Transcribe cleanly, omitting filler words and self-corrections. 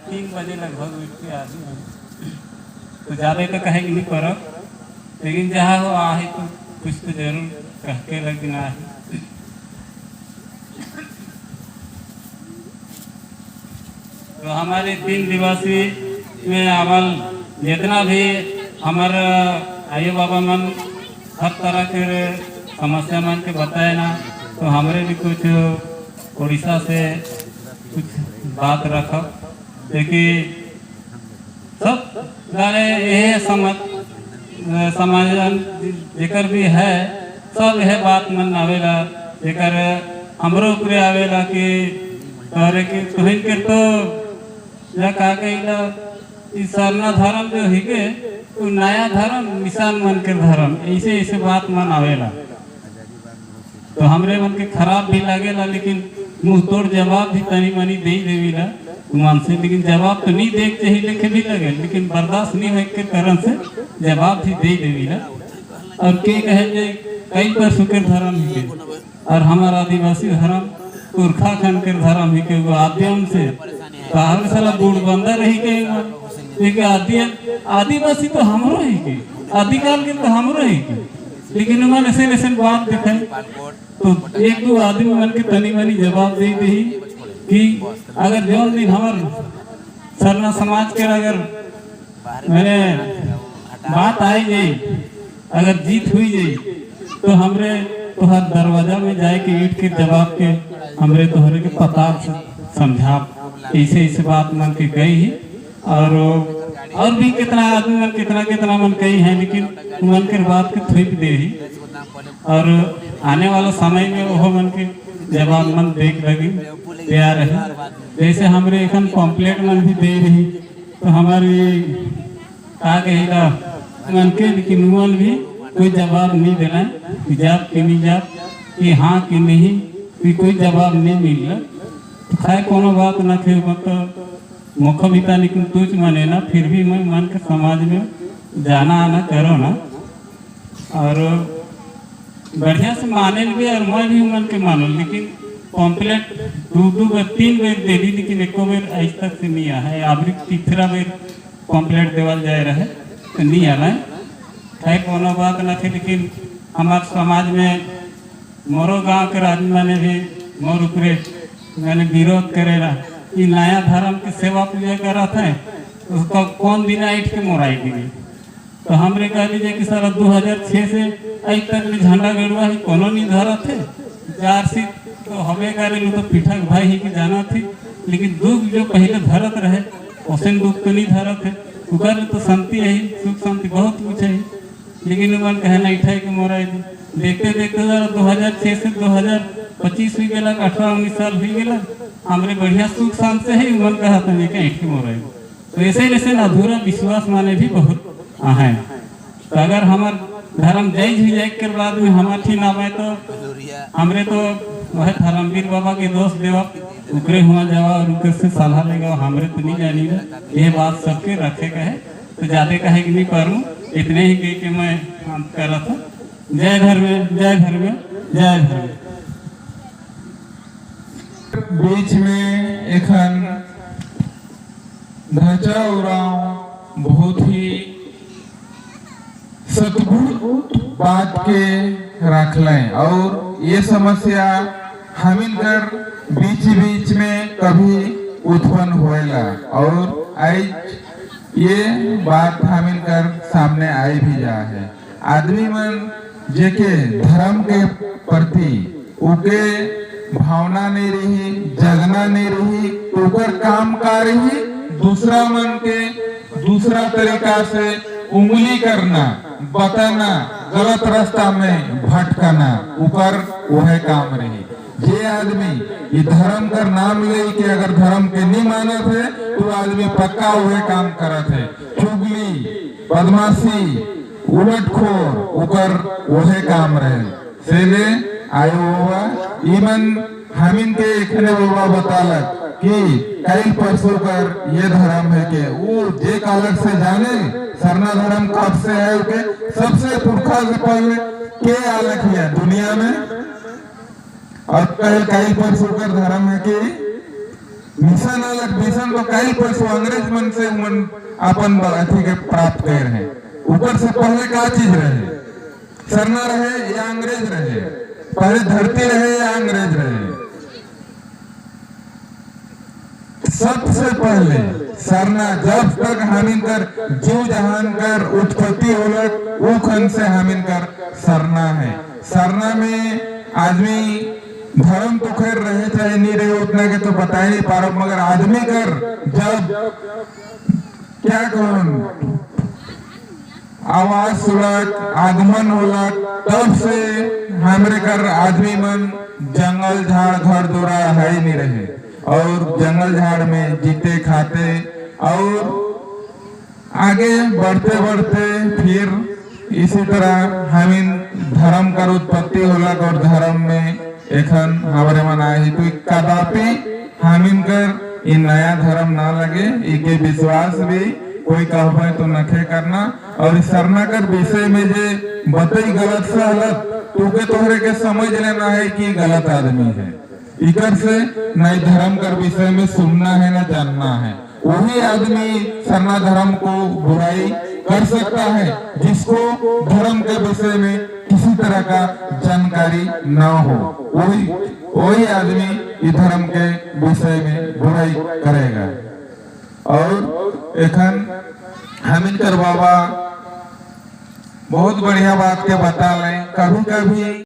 3 बजे लगभग उठ के आदमी हम। तो ज़्यादा तो कहे नहीं करब, लेकिन जहाँ हो आहे तो कुछ तो जरूर कह के लगना है। तो हमारे 3 दिवसीय में अमल जितना भी हमारा आयु बाबा मन हर तरह के समस्या मन के बताए ना, तो हमारे भी कुछ उड़ीसा से कुछ बात रखब। देखिए, सब गाने यही समझ समाज जेकर भी है, सब यह बात मन आवेला, जेकर हमरो ऊपरे आवेला कि तोहरे के तुहिन के तो या का कहिला, ई सरना धर्म जो हिके तो नया धर्म, निशान मन के धर्म, ऐसे ऐसे बात मन आवेला। तो हमरे मन के खराब भी लागेला, लेकिन मुंह तोड़ जवाब भी तनी मनी दे देवीला मन से, लेकिन जवाब तो नहीं देख चाहिए लेके भी लगे, लेकिन बर्दाश्त नहीं होए के कारण से जवाब भी दे देवीला। और के कहे जे कई पर सुकर धर्म ही और हमारा आदिवासी धर्म पुरखा खन के धर्म ही के वो आद्यम से बाहर साला बूढ़ बंदर रही के। लेकिन आदि आदिवासी तो हमरो ही के, आदिकाल के तो हमरो ही के, लेकिन मन ऐसे ऐसे बात दिखाई तो एक दो आदमी मन के तनी मनी जवाब दे दी कि अगर जौन दिन हमार सरना समाज के अगर मैंने बात आई गई, अगर जीत हुई गई, तो हमरे तोहर दरवाजा में जाए के ईट के जवाब के हमरे तोहरे के पता समझा, ऐसे ऐसे बात मन के गई ही। और भी कितना आदमी मन कितना कितना मन कही है, लेकिन मन के बात के थोप दे ही। और आने वाला समय में वो मन के जवाब मन देख लगी तैयार है। जैसे हमरे एखन पम्पलेट मन भी दे रही तो हमारी का कहेगा मन के, लेकिन मन भी कोई जवाब नहीं देना कि जाप कि नहीं जाप, कि हाँ कि नहीं, भी कोई जवाब नहीं मिल रहा। तो खैर कोनो बात ना थे, मतलब मुख भी था लेकिन तुझ मने ना, फिर भी मैं मन के समाज में जाना आना करो ना और बढ़िया से माने भी और मैं भी मन के मानो, लेकिन पॉम्पलेट दो दो बार 3 बेर दे दी, लेकिन एको बेर आज तक से नहीं आया है। आबरी तीसरा बेर पॉम्पलेट देवल जाए रहे तो नहीं आना है। खैर कोनो बात न थी, लेकिन हमारे समाज में मोरो गांव के आदमी मैंने भी मोर ऊपरे मैंने विरोध करेला कि नया धर्म के सेवा पूजा करा था, उसका कौन दिन आइट के मोराई गिरी। तो हमरे कह लीजिए कि सारा 2006 से आज तक ले झंडा गड़ुआ ही कोनो नहीं धरा थे, चार सी तो हमें करे तो पीठक भाई ही के जाना थी, लेकिन दुख जो पहले धरत रहे उसे दुख तो नहीं धरत है, उकर तो शांति है, सुख शांति बहुत कुछ है, लेकिन मन कहना इठा के मोरा देखते देखते जरा 2006 से 2025 हुई गया, 18-19 साल हुई गया, हमरे बढ़िया सुख शांति से है, मन कहा था नहीं कि मोरा। तो ऐसे ऐसे अधूरा विश्वास माने भी बहुत है। तो अगर हमार धर्म जायज हो जाए के बाद में हमार ठीक ना आए तो हमरे तो वह धर्मवीर बाबा के दोस्त देवा उकरे हुआ जावा और उनके से सलाह लेगा, हमरे तो नहीं जानी है। ये बात सबके रखे का है, तो ज्यादा कहे कि नहीं करूँ, इतने ही कही कि मैं कर रहा था। जय धर्म, जय धर्म, जय धर्म। बीच में एखन ढांचा उरांव बहुत ही सद्भुत बात के रख लें और ये समस्या हमिन कर बीच बीच में कभी उत्पन्न होएला और आज ये बात हमिन कर सामने आई भी जा है। आदमी मन जेके धर्म के प्रति उके भावना नहीं रही, जगना नहीं रही, तो ओकर काम का रही दूसरा मन के दूसरा तरीका से उंगली करना, बताना, गलत रास्ता में भटकाना, ऊपर वह काम रही। जे आदमी ये धर्म का नाम ले के अगर धर्म के नहीं मानत है तो आदमी पक्का वह काम करत है। चुगली, बदमाशी, उलटखोर, ऊपर वह काम रहे। सेले आयो बाबा इमन हमिन के एखने बाबा बतालक कि कई परसों कर ये धर्म है के वो जे कालक से जाने सरना धर्म कब से है, के सबसे पुरखा से पहले के आलक है दुनिया में और कल कई परसों कर धर्म है कि मिशन अलग, मिशन तो कई परसों अंग्रेज मन से मन अपन अथी के प्राप्त कर रहे। ऊपर से पहले का चीज रहे? सरना रहे या अंग्रेज रहे? पहले धरती रहे या अंग्रेज रहे? सबसे पहले सरना। जब तक हमिन कर जीव जहान कर उत्पत्ति होलक, वो खन से हमिन कर सरना है। सरना में आदमी धर्म तो खैर रहे चाहे नहीं रहे, उतना के तो बता ही नहीं पा रहा, मगर आदमी कर जब क्या कहूँ, आवाज सुलक, आगमन होलक, तब से हमरे कर आदमी मन जंगल झाड़ घर दौरा है ही नहीं रहे और जंगल झाड़ में जीते खाते और आगे बढ़ते बढ़ते फिर इसी तरह हमिन धर्म कर उत्पत्ति होलक और धर्म में एखन हमारे मन आए। तो कदापि हमिन कर इ नया धर्म ना लगे, इके विश्वास भी कोई कहबे तो नखे करना। और इस सरना कर विषय में जे बतई गलत से गलत, तो के तोहरे के समझ लेना है कि गलत आदमी है। इकर से न धर्म कर विषय में सुनना है, न जानना है। वही आदमी सरना धर्म को बुराई कर सकता है जिसको धर्म के विषय में किसी तरह का जानकारी न हो। वही वही आदमी इस धर्म के विषय में बुराई करेगा। और एखन हमिन कर बाबा बहुत बढ़िया बात के बता लें। कभी कभी